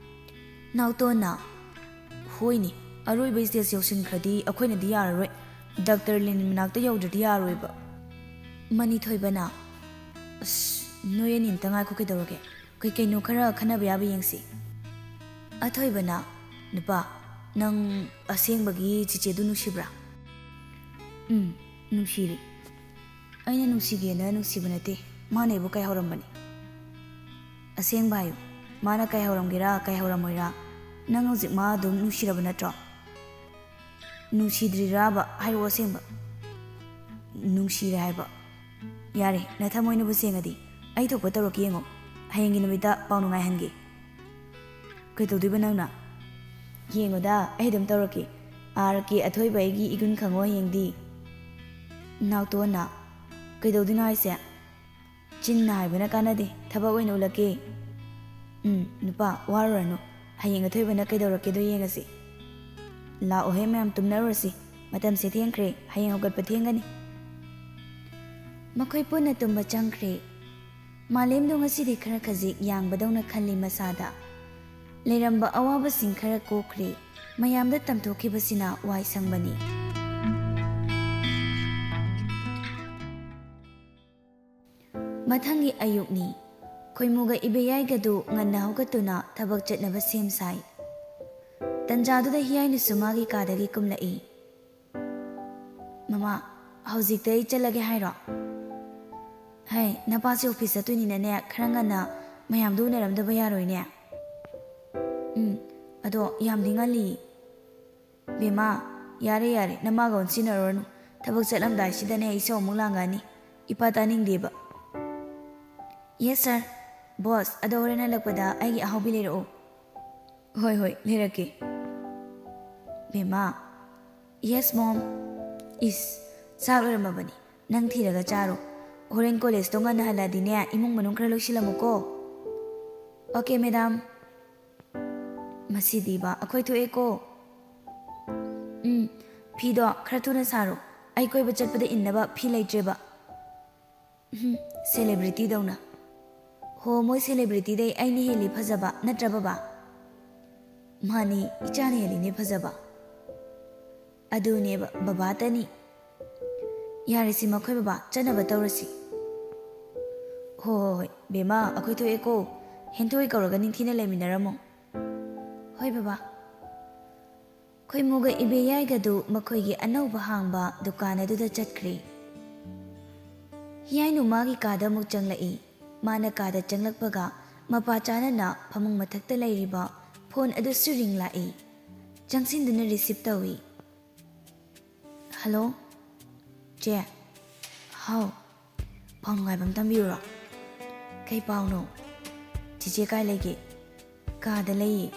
ꯅꯥꯎꯇꯣꯟꯅ, "ꯍꯣꯏꯅꯦ, ꯑꯔꯣꯏꯕ ꯁ꯭ꯇꯦꯖ ꯌꯧꯁꯤꯟꯈ꯭ꯔꯗꯤ ꯑꯩꯈꯣꯏꯅꯗꯤ ꯌꯥꯔꯔꯣꯏ꯫ ꯗꯥꯛꯇꯔ ꯂꯦꯅꯤꯟ ꯃꯅꯥꯛꯇ ꯌꯧꯗ꯭ꯔꯗꯤ ꯌꯥꯔꯣꯏꯕ꯫" ꯃꯅꯤꯊꯣꯏꯕꯅ, "ꯑꯁ, ꯅꯣꯏ ꯑꯅꯤ ꯑꯝꯇ ꯉꯥꯏꯈꯣ, ꯀꯩꯗꯧꯔꯒꯦ? ꯀꯩ ꯀꯩꯅꯣ ꯈꯔ ꯈꯟꯅꯕ ꯌꯥꯕ ꯌꯦꯡꯁꯤ꯫" ꯑꯊꯣꯏꯕꯅ, "ꯅꯨꯄꯥ, ꯅꯪ ꯑꯁꯦꯡꯕꯒꯤ ꯆꯤꯆꯦꯗꯨ ꯅꯨꯡꯁꯤꯕ꯭ꯔꯥ?" "ꯎꯝ, ꯅꯨꯡꯁꯤꯔꯤ꯫ ꯑꯩꯅ ꯅꯨꯡꯁꯤꯒꯦꯅ ꯅꯨꯡꯁꯤꯕ ꯅꯠꯇꯦ, ꯃꯥꯅ ꯑꯩꯕꯨ ꯀꯥꯏꯍꯧꯔꯝꯕꯅꯤ꯫" "ꯑꯁꯦꯡꯕ ꯍꯥꯏꯌꯨ, ꯃꯥꯅ ꯀꯥꯏꯍꯧꯔꯝꯒꯦꯔꯥ ꯀꯥꯏꯍꯧꯔꯝꯃꯣꯏꯔꯥ, ꯅꯪ ꯍꯧꯖꯤꯛ ꯃꯥ ꯑꯗꯨꯝ ꯅꯨꯡꯁꯤꯔꯕ ꯅꯠꯇ꯭ꯔꯣ?" ꯅꯨꯡꯁꯤꯗ꯭ꯔꯤꯔꯥꯕ? ꯍꯥꯏꯔꯛꯑꯣ ꯑꯁꯦꯡꯕ꯫ ꯅꯨꯡꯁꯤꯔꯦ ꯍꯥꯏꯕ? ꯌꯥꯔꯦ, ꯅꯊꯃꯣꯏꯅꯕꯨ ꯁꯦꯡꯉꯗꯤ ꯑꯩ ꯊꯣꯛꯄ ꯇꯧꯔꯛꯀꯦ ꯌꯦꯡꯉꯣ꯫ ꯍꯌꯦꯡꯒꯤ ꯅꯨꯃꯤꯠꯇ ꯄꯥꯎ ꯅꯨꯡꯉꯥꯏꯍꯟꯒꯦ꯫ ꯀꯩꯗꯧꯗꯣꯏꯕ ꯅꯪꯅ? ꯌꯦꯡꯉꯣꯗ, ꯑꯩ ꯑꯗꯨꯝ ꯇꯧꯔꯛꯀꯦ꯫ ꯑꯥꯔ ꯀꯦ ꯑꯊꯣꯏꯕ ꯑꯩꯒꯤ ꯏꯒꯨꯟ ꯈꯪꯉꯣ ꯍꯌꯦꯡꯗꯤ꯫ ꯅꯥꯎꯇꯣꯟꯅ, ꯀꯩꯗꯧꯗꯣꯏꯅꯣ ꯍꯥꯏꯁꯦ? ꯆꯤꯟꯅ ꯍꯥꯏꯕꯅ ꯀꯥꯟꯅꯗꯦ, ꯊꯕꯛ ꯑꯣꯏꯅ ꯎꯠꯂꯛꯀꯦ꯫ ꯎꯝ, ꯅꯨꯄꯥ, ꯋꯥꯔꯨꯔꯅꯨ꯫ ꯍꯌꯦꯡ ꯑꯊꯣꯏꯕꯅ ꯀꯩꯗꯧꯔꯛꯀꯦꯗꯣ ꯌꯦꯡꯉꯁꯤ꯫ ꯂꯥꯛꯑꯣꯍꯦ, ꯃꯌꯥꯝ ꯇꯨꯝꯅꯔꯨꯔꯁꯤ꯫ ꯃꯇꯝꯁꯦ ꯊꯦꯡꯈ꯭ꯔꯦ, ꯍꯌꯦꯡ ꯍꯧꯒꯠꯄ ꯊꯦꯡꯒꯅꯤ꯫ ꯃꯈꯣꯏ ꯄꯨꯟꯅ ꯇꯨꯝꯕ ꯆꯪꯈ꯭ꯔꯦ꯫ ꯃꯥꯂꯦꯝꯗꯣ ꯉꯁꯤꯗꯤ ꯈꯔ ꯈꯖꯤꯛ ꯌꯥꯡꯕꯗꯧꯅ ꯈꯜꯂꯤ ꯃꯁꯥꯗ꯫ ꯂꯩꯔꯝꯕ ꯑꯋꯥꯕꯁꯤꯡ ꯈꯔ ꯀꯣꯛꯈ꯭ꯔꯦ꯫ ꯃꯌꯥꯝꯗ ꯇꯝꯊꯣꯛꯈꯤꯕꯁꯤꯅ ꯋꯥꯏ ꯁꯪꯕꯅꯤ꯫ ꯃꯊꯪꯒꯤ ꯑꯌꯨꯛꯅꯤ꯫ ꯈꯣꯏꯃꯨꯒ ꯏꯕꯦꯌꯥꯏꯒꯗꯨ ꯉꯟꯅ ꯍꯧꯒꯠꯇꯨꯅ ꯊꯕꯛ ꯆꯠꯅꯕ ꯁꯦꯝ ꯁꯥꯏ꯫ ꯇꯟꯖꯥꯗꯨꯗ ꯍꯤꯌꯥꯏꯅꯁꯨ ꯃꯥꯒꯤ ꯀꯥꯗꯒꯤ ꯀꯨꯝꯂꯛꯏ꯫ "ꯃꯃꯥ, ꯍꯧꯖꯤꯛꯇ ꯑꯩ ꯆꯠꯂꯒꯦ ꯍꯥꯏꯔꯣ?" "ꯍꯩ, ꯅꯄꯥꯁꯦ ꯑꯣꯐꯤꯁ ꯆꯠꯇꯣꯏꯅꯤꯅꯅꯦ, ꯈꯔ ꯉꯟꯅ ꯃꯌꯥꯝꯗꯨ ꯎꯅꯔꯝꯗꯕ ꯌꯥꯔꯣꯏꯅꯦ꯫ ꯎꯝ, ꯑꯗꯣ ꯌꯥꯝꯗꯤ ꯉꯜꯂꯤ꯫" "ꯕꯦꯝꯃ, ꯌꯥꯔꯦ ꯌꯥꯔꯦ, ꯅꯃꯥꯒ ꯑꯣꯟꯁꯤꯟꯅꯔꯨꯔꯅꯨ꯫ ꯊꯕꯛ ꯆꯠꯂꯝꯗꯥꯏꯁꯤꯗꯅꯦ ꯏꯁꯧ ꯑꯃꯨꯛ ꯂꯥꯡꯉꯛꯑꯅꯤ꯫ ꯏꯄꯥ ꯇꯥꯅꯤꯡꯗꯦꯕ꯫" "ꯌꯦꯁ ꯁꯥꯔ꯫ ꯕꯣꯁ, ꯑꯗꯣ ꯍꯣꯔꯦꯟ ꯍꯜꯂꯛꯄꯗ ꯑꯩꯒꯤ ꯑꯍꯥꯎꯕꯤ ꯂꯩꯔꯛꯑꯣ꯫" "ꯍꯣꯏ ꯍꯣꯏ, ꯂꯩꯔꯛꯀꯦ꯫" "ꯕꯦꯝꯃ꯫" "Yes mom." "ꯏꯁ, ꯆꯥꯛ ꯂꯣꯏꯔꯝꯃꯕꯅꯤ꯫ ꯅꯪ ꯊꯤꯔꯒ ꯆꯥꯔꯣ꯫ ꯍꯣꯔꯦꯟ ꯀꯣꯂꯦꯖꯇꯣ ꯉꯟꯅ ꯍꯜꯂꯛꯑꯗꯤꯅꯦ, ꯏꯃꯨꯡ ꯃꯅꯨꯡ ꯈꯔ ꯂꯣꯏꯁꯤꯜꯂꯝꯃꯨꯀꯣ꯫" "Okay madam." "ꯃꯁꯤꯗꯤꯕ, ꯑꯩꯈꯣꯏ ꯊꯣꯛꯑꯦꯀꯣ꯫" "ꯎꯝ, ꯐꯤꯗꯣ ꯈꯔ ꯊꯨꯅ ꯁꯥꯔꯣ꯫ ꯑꯩ ꯀꯣꯏꯕ ꯆꯠꯄꯗ ꯏꯟꯅꯕ ꯐꯤ ꯂꯩꯇ꯭ꯔꯦꯕ꯫" "ꯎꯝ, ꯁꯦꯂꯦꯕ꯭ꯔꯤꯇꯤꯗꯧꯅ꯫" "ꯍꯣ, ꯃꯣꯏ ꯁꯦꯂꯦꯕ꯭ꯔꯤꯇꯤꯗꯩ ꯑꯩꯅ ꯍꯦꯜꯂꯤ ꯐꯖꯕ, ꯅꯠꯇ꯭ꯔꯥ ꯕꯕꯥ?" "ꯃꯥꯅꯤ, ꯏꯆꯥꯅ ꯍꯦꯜꯂꯤꯅꯦ ꯐꯖꯕ꯫" "ꯑꯗꯨꯅꯦꯕ, ꯕꯕꯥꯇꯅꯤ꯫" "ꯌꯥꯔꯦꯁꯤ ꯃꯈꯣꯏ ꯕꯕꯥ, ꯆꯠꯅꯕ ꯇꯧꯔꯁꯤ꯫" "ꯍꯣ, ꯍꯣ, ꯍꯣꯏ, ꯕꯦꯝꯃ, ꯑꯩꯈꯣꯏ ꯊꯣꯛꯑꯦꯀꯣ꯫ ꯍꯦꯟꯊꯣꯏ ꯀꯧꯔꯒ ꯅꯤꯡꯊꯤꯅ ꯂꯩꯃꯤꯟꯅꯔꯝꯃꯣ꯫" "ꯍꯣꯏ ꯕꯕꯥ꯫" ꯈꯣꯏꯃꯨꯒ ꯏꯕꯦꯌꯥꯏꯒꯗꯨ ꯃꯈꯣꯏꯒꯤ ꯑꯅꯧꯕ ꯍꯥꯡꯕ ꯗꯨꯀꯥꯟ ꯑꯗꯨꯗ ꯆꯠꯈ꯭ꯔꯦ꯫ ꯍꯤꯌꯥꯏꯅꯨ ꯃꯥꯒꯤ ꯀꯥꯗ ꯑꯃꯨꯛ ꯆꯪꯂꯛꯏ꯫ ꯃꯥꯅ ꯀꯥꯗ ꯆꯪꯂꯛꯄꯒ ꯃꯄꯥ ꯆꯥꯅꯅ ꯐꯃꯨꯡ ꯃꯊꯛꯇ ꯂꯩꯔꯤꯕ ꯐꯣꯟ ꯑꯗꯨꯁꯨ ꯔꯤꯡ ꯂꯥꯛꯏ꯫ ꯆꯪꯁꯤꯟꯗꯨꯅ ꯔꯤꯁꯤꯞ ꯇꯧꯏ꯫ ꯍꯜꯂꯣ, ꯆꯦ꯫ ꯍꯥꯎ꯫ ꯄꯥꯎ ꯅꯨꯡꯉꯥꯏꯕ ꯑꯃ ꯇꯝꯕꯤꯌꯨꯔꯣ? ꯀꯩ ꯄꯥꯎꯅꯣ? ꯆꯤꯆꯦ ꯀꯥꯏ ꯂꯩꯒꯦ? ꯀꯥꯗ ꯂꯩꯌꯦ꯫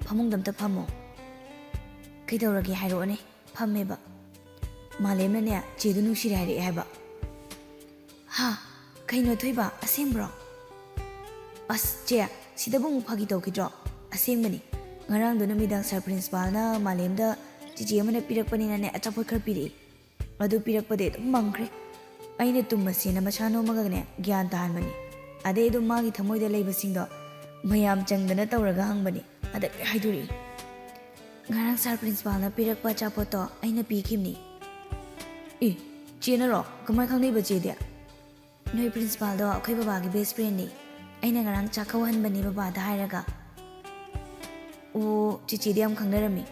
ꯐꯃꯨꯡꯗ ꯑꯝꯇ ꯐꯝꯃꯣ꯫ ꯀꯩꯗꯧꯔꯒꯦ ꯍꯥꯏꯔꯛꯑꯣꯅꯦ꯫ ꯐꯝꯃꯦꯕ꯫ ꯃꯥꯂꯦꯝꯅꯅꯦ, ꯆꯦꯗꯨ ꯅꯨꯡꯁꯤꯔꯦ ꯍꯥꯏꯔꯛꯑꯦ ꯍꯥꯏꯕ꯫ ꯍꯥ? ꯀꯩꯅꯣ ꯊꯣꯏꯕ? ꯑꯁꯦꯡꯕ꯭ꯔꯣ? ꯑꯁ ꯆꯦ, ꯁꯤꯗꯕꯨ ꯑꯃꯨꯛ ꯐꯥꯒꯤ ꯇꯧꯈꯤꯗ꯭ꯔꯣ? ꯑꯁꯦꯡꯕꯅꯤ꯫ ꯉꯔꯥꯡꯗꯣ ꯅꯨꯃꯤꯗꯥꯡ ꯁꯥꯔ ꯄ꯭ꯔꯤꯟꯁꯤꯄꯥꯜꯅ ꯃꯥꯂꯦꯝꯗ ꯆꯤꯆꯦ ꯑꯃꯅ ꯄꯤꯔꯛꯄꯅꯤꯅꯅꯦ, ꯑꯆꯥꯄꯣꯠ ꯈꯔ ꯄꯤꯔꯛꯏ꯫ ꯑꯗꯨ ꯄꯤꯔꯛꯄꯗꯩ ꯑꯗꯨꯝ ꯃꯪꯈ꯭ꯔꯦ꯫ ꯑꯩꯅ ꯇꯨꯝꯃꯁꯦꯅ ꯃꯁꯥ ꯅꯣꯝꯃꯒꯅꯦ, ꯒ꯭ꯌꯥꯟ ꯇꯥꯍꯟꯕꯅꯤ꯫ ꯑꯗꯩ ꯑꯗꯨꯝ ꯃꯥꯒꯤ ꯊꯃꯣꯏꯗ ꯂꯩꯕꯁꯤꯡꯗꯣ ꯃꯌꯥꯝ ꯆꯪꯗꯅ ꯇꯧꯔꯒ ꯍꯪꯕꯅꯤ꯫ ꯑꯗ ꯂꯣꯏ ꯍꯥꯏꯗꯣꯔꯛꯏ꯫ ꯉꯔꯥꯡ ꯁꯥꯔ ꯄ꯭ꯔꯤꯟꯁꯤꯄꯥꯜꯅ ꯄꯤꯔꯛꯄ ꯑꯆꯥꯄꯣꯠꯇꯣ ꯑꯩꯅ ꯄꯤꯈꯤꯕꯅꯤ꯫ ꯑꯦ, ꯆꯦꯅꯔꯣ? ꯀꯃꯥꯏ ꯈꯪꯅꯩꯕ ꯆꯦꯗꯤ? ꯅꯣꯏ ꯄ꯭ꯔꯤꯟꯁꯤꯄꯥꯜꯗꯣ ꯑꯩꯈꯣꯏ ꯕꯕꯥꯒꯤ ꯕꯦꯁ ꯐ꯭ꯔꯦꯟꯅꯤ꯫ ꯑꯩꯅ ꯉꯔꯥꯡ ꯆꯥꯛ ꯀꯧꯍꯟꯕꯅꯦ ꯕꯕꯥꯗ ꯍꯥꯏꯔꯒ꯫ ꯑꯣ, ꯆꯤꯆꯦꯗꯤ ꯌꯥꯝ ꯈꯪꯅꯔꯝꯃꯤ꯫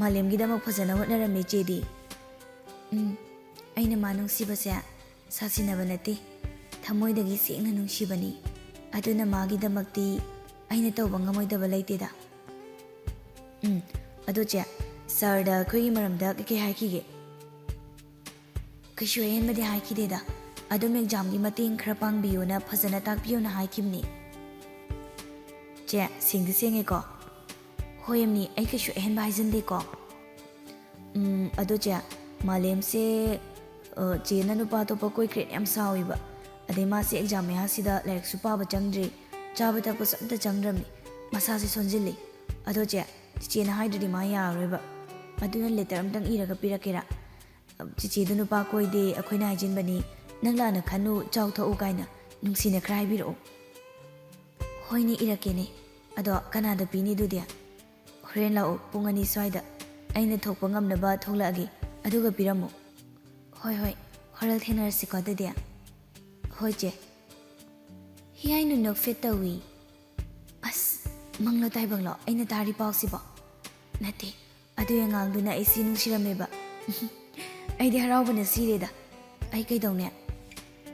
ꯃꯥꯂꯦꯝꯒꯤꯗꯃꯛ ꯐꯖꯅ ꯍꯣꯠꯅꯔꯝꯃꯤ ꯆꯦꯗꯤ꯫ ꯎꯝ, ꯑꯩꯅ ꯃꯥ ꯅꯨꯡꯁꯤꯕꯁꯦ ꯁꯥꯁꯤꯟꯅꯕ ꯅꯠꯇꯦ, ꯊꯃꯣꯏꯗꯒꯤ ꯁꯦꯡꯅ ꯅꯨꯡꯁꯤꯕꯅꯤ꯫ ꯑꯗꯨꯅ ꯃꯥꯒꯤꯗꯃꯛꯇꯤ ꯑꯩꯅ ꯇꯧꯕ ꯉꯝꯃꯣꯏꯗꯕ ꯂꯩꯇꯦꯗ꯫ ꯎꯝ, ꯑꯗꯣ ꯆꯦ, ꯁꯥꯔꯗ ꯑꯩꯈꯣꯏꯒꯤ ꯃꯔꯝꯗ ꯀꯩꯀꯩ ꯍꯥꯏꯈꯤꯒꯦ? ꯀꯩꯁꯨ ꯑꯍꯦꯟꯕꯗꯤ ꯍꯥꯏꯈꯤꯗꯦꯗ, ꯑꯗꯨꯝ ꯑꯦꯛꯖꯥꯝꯒꯤ ꯃꯇꯦꯡ ꯈꯔ ꯄꯥꯡꯕꯤꯌꯨꯅ ꯐꯖꯅ ꯇꯥꯛꯄꯤꯌꯨꯅ ꯍꯥꯏꯈꯤꯕꯅꯤ꯫ ꯆꯦ, ꯁꯦꯡꯗꯤ ꯁꯦꯡꯉꯦꯀꯣ? ꯍꯣꯏ ꯑꯃꯤ, ꯑꯩ ꯀꯩꯁꯨ ꯑꯍꯦꯟꯕ ꯍꯥꯏꯖꯟꯗꯦꯀꯣ꯫ ꯎꯝ, ꯑꯗꯣ ꯆꯦ, ꯃꯥꯂꯦꯝꯁꯦ, ꯑ, ꯆꯦꯅ ꯅꯨꯄꯥ ꯑꯇꯣꯞꯄ ꯀꯣꯏꯈ꯭ꯔꯦꯅ ꯌꯥꯝ ꯁꯥꯎꯋꯦꯕ꯫ ꯑꯗꯩ ꯃꯥꯁꯦ ꯑꯦꯛꯖꯥꯝ ꯃꯌꯥꯁꯤꯗ ꯂꯥꯏꯔꯤꯛꯁꯨ ꯄꯥꯕ ꯆꯪꯗ꯭ꯔꯤ, ꯆꯥꯕ ꯊꯛꯄꯁꯨ ꯑꯝꯇ ꯆꯪꯗ꯭ꯔꯕꯅꯤ꯫ ꯃꯁꯥꯁꯦ ꯁꯣꯟꯖꯤꯜꯂꯤ꯫ ꯑꯗꯣ ꯆꯦ, ꯆꯤꯆꯦꯅ ꯍꯥꯏꯗ꯭ꯔꯗꯤ ꯃꯥ ꯌꯥꯔꯔꯣꯏꯕ꯫ ꯑꯗꯨꯅ ꯂꯦꯇꯔ ꯑꯝꯇꯪ ꯏꯔꯒ ꯄꯤꯔꯛꯀꯦꯔꯥ? ꯆꯤꯆꯦꯗꯨ ꯅꯨꯄꯥ ꯀꯣꯏꯗꯦ, ꯑꯩꯈꯣꯏꯅ ꯍꯥꯏꯖꯤꯟꯕꯅꯤ, ꯅꯪ ꯂꯥꯟꯅ ꯈꯟꯅꯨ, ꯆꯥꯎ ꯊꯛꯎ ꯀꯥꯏꯅ ꯅꯨꯡꯁꯤꯅ ꯈꯔ ꯍꯥꯏꯕꯤꯔꯛꯑꯣ꯫ ꯍꯣꯏꯅꯦ, ꯏꯔꯛꯀꯦꯅꯦ꯫ ꯑꯗꯣ ꯀꯅꯥꯗ ꯄꯤꯅꯤ ꯑꯗꯨꯗꯤ? ꯍꯣꯔꯦꯟ ꯂꯥꯛꯑꯣ, ꯄꯨꯡ ꯑꯅꯤ ꯁ꯭ꯋꯥꯏꯗ꯫ ꯑꯩꯅ ꯊꯣꯛꯄ ꯉꯝꯅꯕ ꯊꯣꯛꯂꯛꯑꯒꯦ, ꯑꯗꯨꯒ ꯄꯤꯔꯝꯃꯣ꯫ ꯍꯣꯏ, ꯍꯣꯏ, ꯍꯣꯔꯦꯟ ꯊꯦꯡꯅꯔꯁꯤꯀꯣ ꯑꯗꯨꯗꯤ꯫ ꯍꯣꯏ ꯆꯦ꯫ ꯍꯤꯌꯥꯏ ꯅꯨꯅꯣꯛ ꯐꯦꯠ ꯇꯧꯏ꯫ ꯑꯁ, ꯃꯪꯂꯣ ꯇꯥꯏꯕꯪꯂꯣ ꯑꯩꯅ ꯇꯥꯔꯤ ꯄꯥꯎꯁꯤꯕꯣ? ꯅꯠꯇꯦ, ꯑꯗꯨꯏ ꯑꯉꯥꯡꯗꯨꯅ ꯑꯩꯁꯤ ꯅꯨꯡꯁꯤꯔꯝꯃꯦꯕ꯫ ꯑꯩꯗꯤ ꯍꯔꯥꯎꯕꯅ ꯁꯤꯔꯦꯗ꯫ ꯑꯩ ꯀꯩꯗꯧꯅꯦ?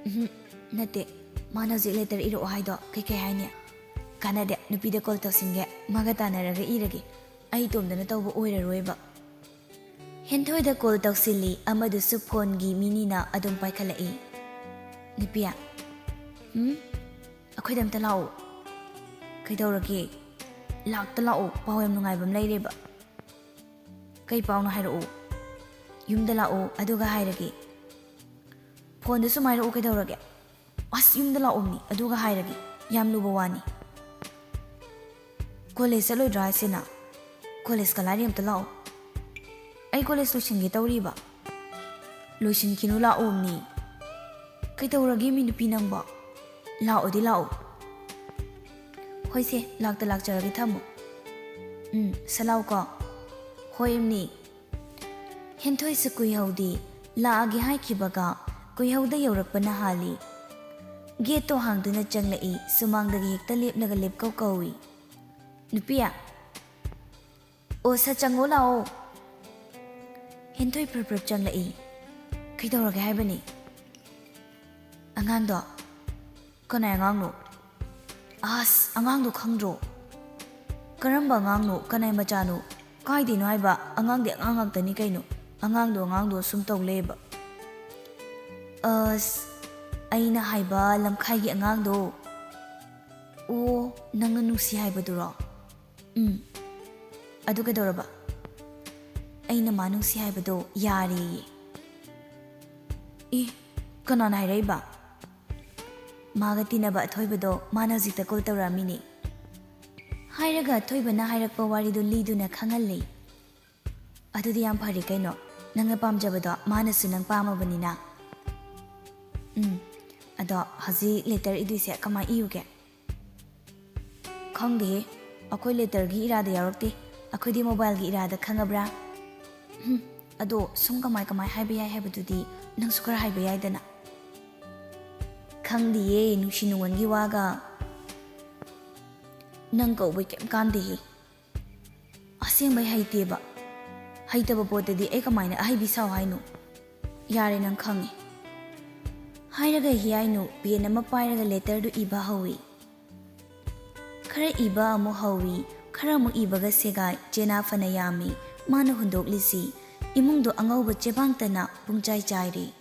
ꯎꯝꯍꯨꯝ, ꯅꯠꯇꯦ, ꯃꯥꯅ ꯍꯧꯖꯤꯛ ꯂꯦꯇꯔ ꯏꯔꯛꯑꯣ ꯍꯥꯏꯗꯣ ꯀꯩꯀꯩ ꯍꯥꯏꯅꯤ? ꯀꯥꯟꯅꯗꯦ, ꯅꯨꯄꯤꯗ ꯀꯣꯜ ꯇꯧꯁꯤꯟꯒꯦ, ꯃꯥꯒ ꯇꯥꯟꯅꯔꯒ ꯏꯔꯒꯦ꯫ ꯑꯩ ꯏꯇꯣꯝꯗꯅ ꯇꯧꯕ ꯑꯣꯏꯔꯔꯣꯏꯕ꯫ ꯍꯦꯟꯊꯣꯏꯗ ꯀꯣꯜ ꯇꯧꯁꯤꯜꯂꯤ, ꯑꯃꯗꯨꯁꯨ ꯐꯣꯟꯒꯤ ꯃꯤꯅꯤꯅ ꯑꯗꯨꯝ ꯄꯥꯏꯈꯠꯂꯛꯏ꯫ "ꯅꯨꯄꯤ, ꯎꯝ? ꯑꯩꯈꯣꯏꯗ ꯑꯝꯇ ꯂꯥꯛꯑꯣ꯫ ꯀꯩꯗꯧꯔꯒꯦ? ꯂꯥꯛꯇ ꯂꯥꯛꯑꯣ, ꯄꯥꯎ ꯌꯥꯝ ꯅꯨꯡꯉꯥꯏꯕ ꯑꯃ ꯂꯩꯔꯦꯕ꯫" "ꯀꯩ ꯄꯥꯎꯅꯣ ꯍꯥꯏꯔꯛꯑꯣ꯫" "ꯌꯨꯝꯗ ꯂꯥꯛꯑꯣ, ꯑꯗꯨꯒ ꯍꯥꯏꯔꯒꯦ꯫" "ꯐꯣꯟꯗ ꯁꯨꯝ ꯍꯥꯏꯔꯛꯑꯣ, ꯀꯩꯗꯧꯔꯒꯦ?" "ꯑꯁ, ꯌꯨꯝꯗ ꯂꯥꯛꯑꯣꯃꯤ, ꯑꯗꯨꯒ ꯍꯥꯏꯔꯒꯦ꯫ ꯌꯥꯝ ꯂꯨꯕ ꯋꯥꯅꯤ꯫" "ꯀꯣꯂꯦꯖ ꯆꯠꯂꯣꯏꯗ꯭ꯔꯥ ꯍꯥꯏꯁꯦ ꯅꯪ? ꯀꯣꯂꯦꯖ ꯀꯂꯥꯏꯔꯤ ꯑꯝꯇ ꯂꯥꯛꯑꯣ꯫" "ꯑꯩ ꯀꯣꯂꯦꯖ ꯂꯣꯏꯁꯤꯟꯒꯦ ꯇꯧꯔꯤꯕ꯫" "ꯂꯣꯏꯁꯤꯟꯈꯤꯅꯨ, ꯂꯥꯛꯑꯣꯃꯤ꯫" "ꯀꯩꯗꯧꯔꯒꯦ ꯃꯤ ꯅꯨꯄꯤ ꯅꯪꯕꯣ? ꯂꯥꯛꯑꯣꯗꯤ ꯂꯥꯛꯑꯣ꯫" "ꯍꯣꯏꯁꯦ, ꯂꯥꯛꯇ ꯂꯥꯛꯆꯔꯒꯦ, ꯊꯝꯃꯣ꯫" "ꯎꯝ, ꯁꯠ ꯂꯥꯎꯀꯣ꯫" "ꯍꯣꯏ ꯏꯝꯅꯤ꯫" ꯍꯦꯟꯊꯣꯏꯁꯨ ꯀꯨꯏꯍꯧꯗꯦ, ꯂꯥꯛꯑꯒꯦ ꯍꯥꯏꯈꯤꯕꯒ ꯀꯨꯏꯍꯧꯗ ꯌꯧꯔꯛꯄꯅ ꯍꯥꯜꯂꯤ꯫ ꯒꯦꯠꯇꯣ ꯍꯥꯡꯗꯨꯅ ꯆꯪꯂꯛꯏ, ꯁꯨꯃꯥꯡꯗꯒꯤ ꯍꯦꯛꯇ ꯂꯦꯞꯂꯒ ꯂꯦꯞꯀꯧ ꯀꯧꯏ꯫ "ꯅꯨꯄꯤ, ꯑꯣ ꯁꯠ ꯆꯪꯉꯣ ꯂꯥꯛꯑꯣ꯫" ꯍꯦꯟꯊꯣꯏ ꯐ꯭ꯔꯞ ꯐ꯭ꯔꯞ ꯆꯪꯂꯛꯏ꯫ "ꯀꯩꯗꯧꯔꯒꯦ ꯍꯥꯏꯕꯅꯤ?" "ꯑꯉꯥꯡꯗꯣ꯫" "ꯀꯅꯥꯏ ꯑꯉꯥꯡꯅꯣ?" "ꯑꯁ, ꯑꯉꯥꯡꯗꯣ ꯈꯪꯗ꯭ꯔꯣ? ꯀꯔꯝꯕ ꯑꯉꯥꯡꯅꯣ? ꯀꯅꯥꯏ ꯃꯆꯥꯅꯣ? ꯀꯥꯏꯗꯩꯅꯣ ꯍꯥꯏꯕ? ꯑꯉꯥꯡꯗꯤ ꯑꯉꯥꯡ ꯉꯥꯛꯇꯅꯤ ꯀꯩꯅꯣ꯫ ꯑꯉꯥꯡꯗꯣ, ꯑꯉꯥꯡꯗꯣ ꯁꯨꯝ ꯇꯧ ꯂꯩꯌꯦꯕ꯫" "ꯑꯁ, ꯑꯩꯅ ꯍꯥꯏꯕ ꯂꯝꯈꯥꯏꯒꯤ ꯑꯉꯥꯡꯗꯣ꯫" "ꯑꯣ, ꯅꯪꯅ ꯅꯨꯡꯁꯤ ꯍꯥꯏꯕꯗꯨꯔꯣ?" "ꯎꯝ꯫ ꯑꯗꯨ ꯀꯩꯗꯧꯔꯕ?" "ꯑꯩꯅ ꯃꯥ ꯅꯨꯡꯁꯤ ꯍꯥꯏꯕꯗꯣ ꯌꯥꯔꯦꯌꯦ꯫" "ꯑꯦ, ꯀꯅꯥꯅ ꯍꯥꯏꯔꯛꯏꯕ?" "ꯃꯥꯒ ꯇꯤꯟꯅꯕ ꯑꯊꯣꯏꯕꯗꯣ, ꯃꯥꯅ ꯍꯧꯖꯤꯛꯇ ꯀꯣꯜ ꯇꯧꯔꯛꯑꯝꯃꯤꯅꯦ꯫" ꯍꯥꯏꯔꯒ ꯑꯊꯣꯏꯕꯅ ꯍꯥꯏꯔꯛꯄ ꯋꯥꯔꯤꯗꯨ ꯂꯤꯗꯨꯅ ꯈꯪꯍꯜꯂꯤ꯫ "ꯑꯗꯨꯗꯤ ꯌꯥꯝ ꯐꯔꯦ ꯀꯩꯅꯣ, ꯅꯪꯅ ꯄꯥꯝꯖꯕꯗꯣ ꯃꯥꯅꯁꯨ ꯅꯪ ꯄꯥꯝꯃꯕꯅꯤꯅ꯫" "ꯎꯝ, ꯑꯗꯣ ꯍꯧꯖꯤꯛ ꯂꯦꯇꯔ ꯏꯗꯣꯏꯁꯦ ꯀꯃꯥꯏ ꯏꯌꯨꯒꯦ?" "ꯈꯪꯗꯦꯍꯦ, ꯑꯩꯈꯣꯏ ꯂꯦꯇꯔꯒꯤ ꯏꯔꯥꯗ ꯌꯥꯎꯔꯛꯇꯦ, ꯑꯩꯈꯣꯏꯗꯤ ꯃꯣꯕꯥꯏꯜꯒꯤ ꯏꯔꯥꯗ ꯈꯪꯉꯕ꯭ꯔꯥ?" "ꯎꯝ, ꯑꯗꯣ ꯁꯨꯝ ꯀꯃꯥꯏ ꯀꯃꯥꯏ ꯍꯥꯏꯕ ꯌꯥꯏ ꯍꯥꯏꯕꯗꯨꯗꯤ ꯅꯪꯁꯨ ꯈꯔ ꯍꯥꯏꯕ ꯌꯥꯏꯗꯅ꯫" "ꯈꯪꯗꯤꯌꯦ, ꯅꯨꯡꯁꯤ ꯅꯨꯡꯉꯣꯟꯒꯤ ꯋꯥꯒ ꯅꯪ ꯀꯧꯕꯩ ꯀꯩꯝ ꯀꯥꯟꯗꯦꯍꯦ꯫ ꯑꯁꯦꯡꯕꯩ ꯍꯩꯇꯦꯕ꯫ ꯍꯩꯇꯕ ꯄꯣꯠꯇꯗꯤ ꯑꯩ ꯀꯃꯥꯏꯅ ꯑꯍꯩꯕꯤ ꯁꯥꯎ ꯍꯥꯏꯅꯣ? ꯌꯥꯔꯦ, ꯅꯪ ꯈꯪꯉꯦ꯫" ꯍꯥꯏꯔꯒ ꯍꯤꯌꯥꯏꯅꯨ ꯄꯦꯟ ꯑꯃ ꯄꯥꯏꯔꯒ ꯂꯦꯇꯔꯗꯨ ꯏꯕ ꯍꯧꯏ꯫ ꯈꯔ ꯏꯕ ꯑꯃꯨꯛ ꯍꯧꯏ, ꯈꯔ ꯑꯃꯨꯛ ꯏꯕꯒ ꯁꯦꯒꯥꯏ, ꯆꯦꯅꯥ ꯐꯅ ꯌꯥꯝꯃꯤ ꯃꯥꯅ ꯍꯨꯟꯗꯣꯛꯂꯤꯁꯤ꯫ ꯏꯃꯨꯡꯗꯣ ꯑꯉꯧꯕ ꯆꯦꯕꯥꯡꯇꯅ ꯄꯨꯡꯆꯥꯏ ꯆꯥꯏꯔꯤ꯫